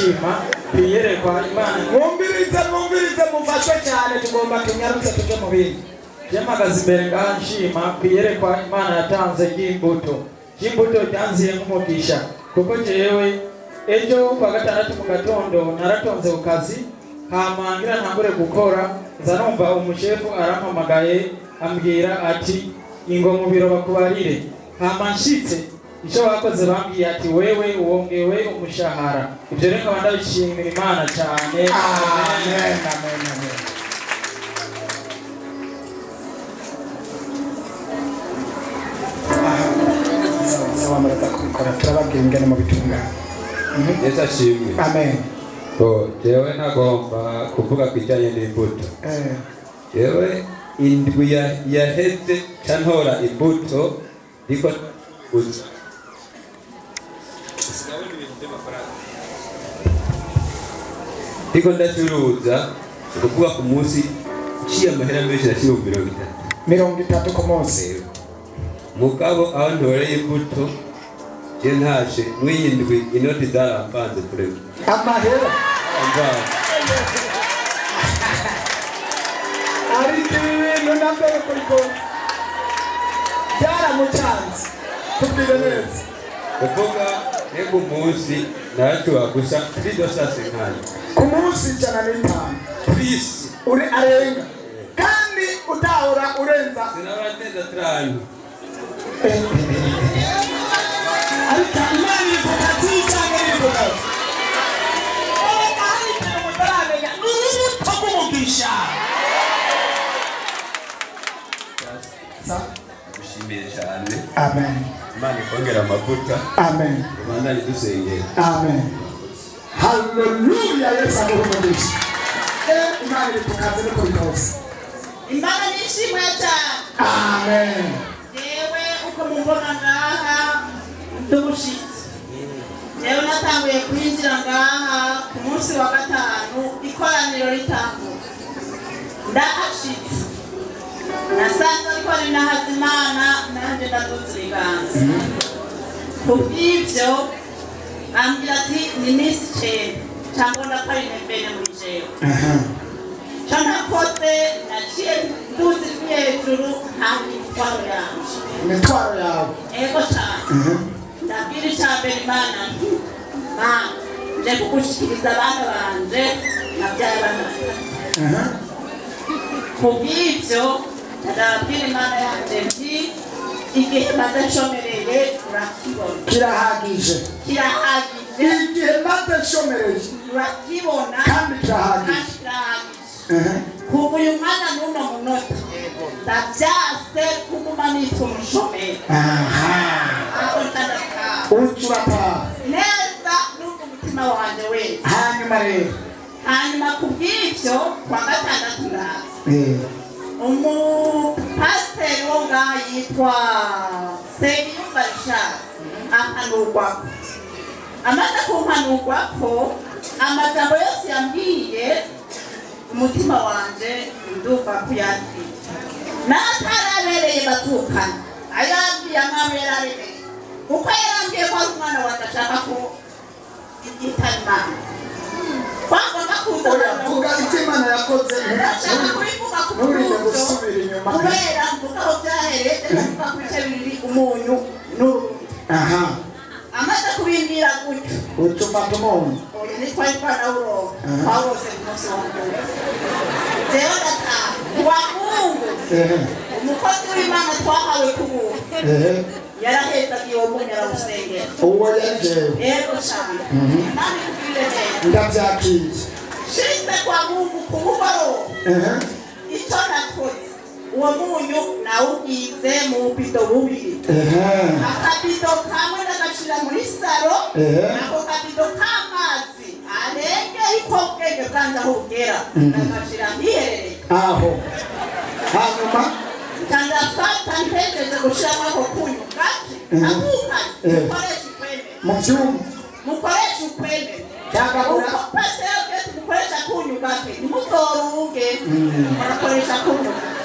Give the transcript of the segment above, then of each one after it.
nshima kwiyerekwa Imana. Mwumvirize, mwumvirize, mufashwe cyane, tugomba tunyarutse tuje mu bindi. Je mpagaze imbere ngaha nshima kwiyerekwa Imana yatanze ry'imbuto ryanziye nk'umugisha, kuko jewe ejo kwa gatandatu mu gatondo naratonze ku kazi, hama ngira ntangure gukora, nza numva umushefu arampamagaye, ambwira ati: "Ingo mu biro bakubarire." Hama nshitse, icyo bakoze bambwiye ati: "Wewe wongewe umushahara." Ibyo rero nkaba ndabishimira Imana cyane. Amen, amen, amen. Aha, sawa sawa, muraza kubikora, turababwira ingene mu bitungana. Yesu ashimwe. Amen. Bo, jewe nagomba kuvuga ku bijyanye n'imbuto. Jewe indwi yaheze ca ntora imbuto, ndiko guza sinabona ibintu by'amafaranga, ndiko ndacuruza, ni ukuvuga ku munsi nciye amahera menshi naciye 30. 30 ku munsi? Mugabo aho ntoreye imbuto, je ntashe mw'iyi ndwi inoti zaramvanze kurema. Amahera. Zaramvanze. Ariko ibi bintu nabyo kuri konti byaramucanze, tubwire neza. Kuvuga rego umunsi narashobora gusa kuri 250. Ku munsi 105? Plus. Uri arenga kandi utahora urenza. Sinabura ndenza 30. Ariko Imana iri ku kazi cyangwa iri ku kazi? Erega hari ikintu mutaramenya, ni urubuto rw'umugisha. Gushimiye cyane. Amen. Imana ikongera amavuta. Amen. Ubandanye dusengera. Amen, haleluya, Yesu aguhe umugisha. Imana iri ku kazi niko bikose. Imana nishimwe cyane. Amen. Jewe uko mumbona ngaha ndi umushitsi. Jewe natanguye kwinjira ngaha ku munsi wa gatanu ikoraniro ritanguye. Ndahashitse nasanze ariko ari Imana, nanjye ndaduza ibiganza. Kubw'ibyo ambwira ati ni iminsi 9 cyangwa ndakora intembere muri jewe. Cyo nakoze, naciye nduzi ijwi hejuru, ntabwo imitwaro yanje. Imitwaro yawe? Ego cyane. Ndabwira icya mbere Imana nti: "Mana, nje kugushikiriza abana banje, nabyaye abana batatu." Kubw'ibyo ndabwira Imana yanje nti: "Igihe maze nshomereye urakibona." Kirahagije. Kirahagije. Igihe maze nshomereye. Urakibona. Kandi kirahagije. Kandi kirahagije. Kuva uyu mwanya n'uno munota ndabyase kuguma nitwa umushomeri. Aho ndadataha. Uca urataha. Neza, numva umutima wanjye wese. Hanyuma rero? Hanyuma ku bw'ibyo kwa gatandatu ndaza, umupasiteri wo ngaha yitwa Nsengiyumva Richard ampanurwako. Amaze kumpanurwako, amajambo yose yambwiye umutima wanje ndumva kuyakira, n'atarabereye bavukana ayo yambwiye amwamwe yararemereye, kuko yarambwiye ko ari umwana wanjye ashaka ko yitaba Imana, twagomba kuza. Oya, vuga icyo Imana yakoze. Ndashaka kubivuga ku Nturinde buryo gusubira inyuma. Kubera mvuga aho byahereye, ndavuga ku bice bibiri, umunyu n'urundi. Amaze kubimbwira gutyo, uca ufata umunyu. Oya, ntitwari twanawuronka. Twawurose ku munsi wa mbere. Jewe ndataha wa Mungu. Umukozi w'Imana twahawe ku buntu yarahezagiye uwo munyu, arawusengera. Uwo yari jewe? Yego cyane. Imana ikugirire neza. Ndabyakiriye. Nshitse kwa Mungu ku mugoroba, icyo nakoze, uwo munyu nawugize mu bubido bubiri. Akabido kamwe ndagashira muri saro. Ako kabido k'amazi arengeye uko ubwenge bwanje aho bugera, ndagashira hiherereye. Aho hanyuma? Ndafata, ntegereje gushiramo ako kunyu gake akukanye. Mukoresha ukwemera. Mu byumba. Mukoresha ukwemera. Cyangwa uko pasiteri yabwiye ati mukoresha akunyu gake, ntimuzorunge, murakoresha akunyu gake.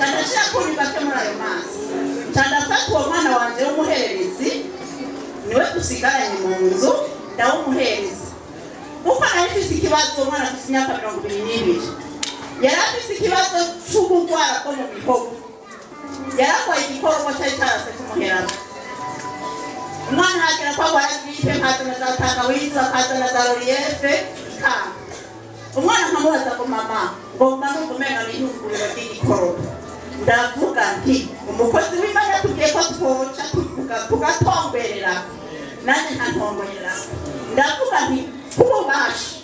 Ndashira akunyu gake muri ayo mazi, ndafata uwo mwana wanje w'umuhererezi, niwe dusigaranye mu nzu, ndawumuhereza. afise ikibazo. Umwana afise imyaka 22, yari afise ikibazo c'ubugwara bwo mu mihogo. Yararwaye igikorwa cyari cyarase kumuheramo. Umwana hagera ko agwara grippe, nkazana za tangawizi, akazana za relief, ikanga. Umwana nkamubaza ngo: "Mama," ngo "mama, numva umenga ni ihunguriro ry'igikoropo." Ndavuga nti: "Umukozi w'Imana yatubwiye ko twoca tuvuga tugatomberera." Nanjye nkantomberera. Ndavuga nti: "Ububasha,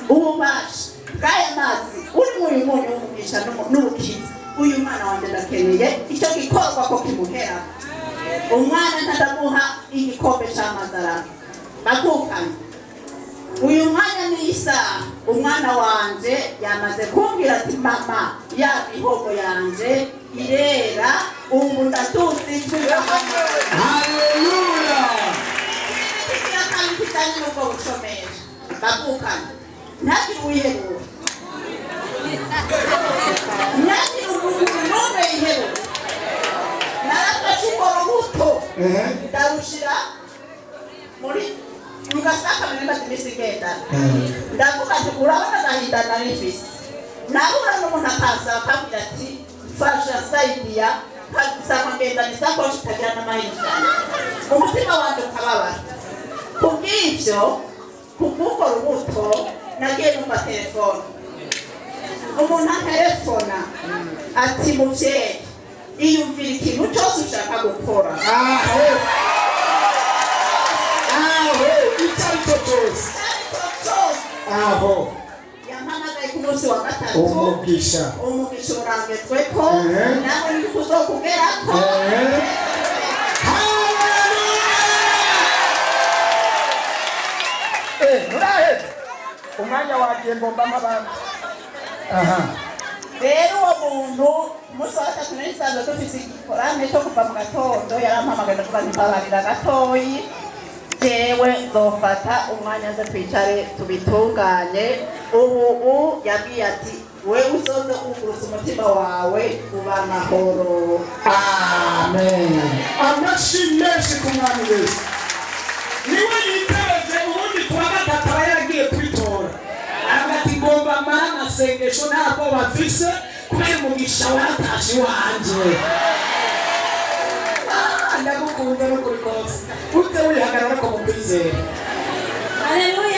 ububasha bw'aya mazi urimo uyu munyu w'umugisha n'ubukiza, uyu mwana wanjye ndakeneye icyo gikorwa ko kimuhera." Umwana ntadamuha igikombe c'amazi aranywa. Bakukanye uyu mwanya n'isaha, umwana wanje yamaze kumbwira ati: "Mama, ya mihogo yanje irera, ubu ndatuzi ijwi." Haleluya! Kigira kandi kijanye n'ubwo bushomeri, bavukanye, ntagire uwihebura, ntagire umuntu n'umwe yihebura. Narafashe urwo rubuto, ndarushira muri mugasaka maze iminsi igendana. Ndavuga nti: "Urabona agahinda nari mfise, nahura n'umuntu akaza akambwira ati: 'Mfasha, saidiya,' nkasanga ngendana isakoshi itagira n'amahirwe cyane, umutima wanjye ukababara." Kubw'ibyo, kubw'urwo rubuto, nagiye numva telefone, umuntu antelefona ati: "Muvyeyi, iyumvira ikintu cyose ushaka gukora." Aho aho, icyo ari cyo cyose. Aricyo cyose. Aho. Yampamagaye ku munsi wa gatatu. Umugisha. Umugisha urangetswe ko nawe ni kuzokugerako. Haleluya! Nturaheze, umwanya wagiye, ngomba nk'abandi aha. Rero uwo muntu, umunsi wa gatatu nari nsanzwe dufise igikorane cyo kuva mu gatondo, yarampamagaye. Ndavuga nti: "Mbabarira gatoyi, jewe nzofata umwanya nze twicare tubitunganye." Ubu yabwiye ati: "We uzoze wuguruza umutima wawe, uba amahoro." Amen! Amashyi menshi ku Mwami Yesu. Niwe yitereje. Ubundi kuwa gatatu aba yaragiye kwitora, aravuga ati: "Ngomba mara amasengesho, ntabwo bafise kubera umugisha waratashe iwanje." Ah, ndagukunze n'ukuri kose, uze wihagarara ko mu kwizera. Haleluya.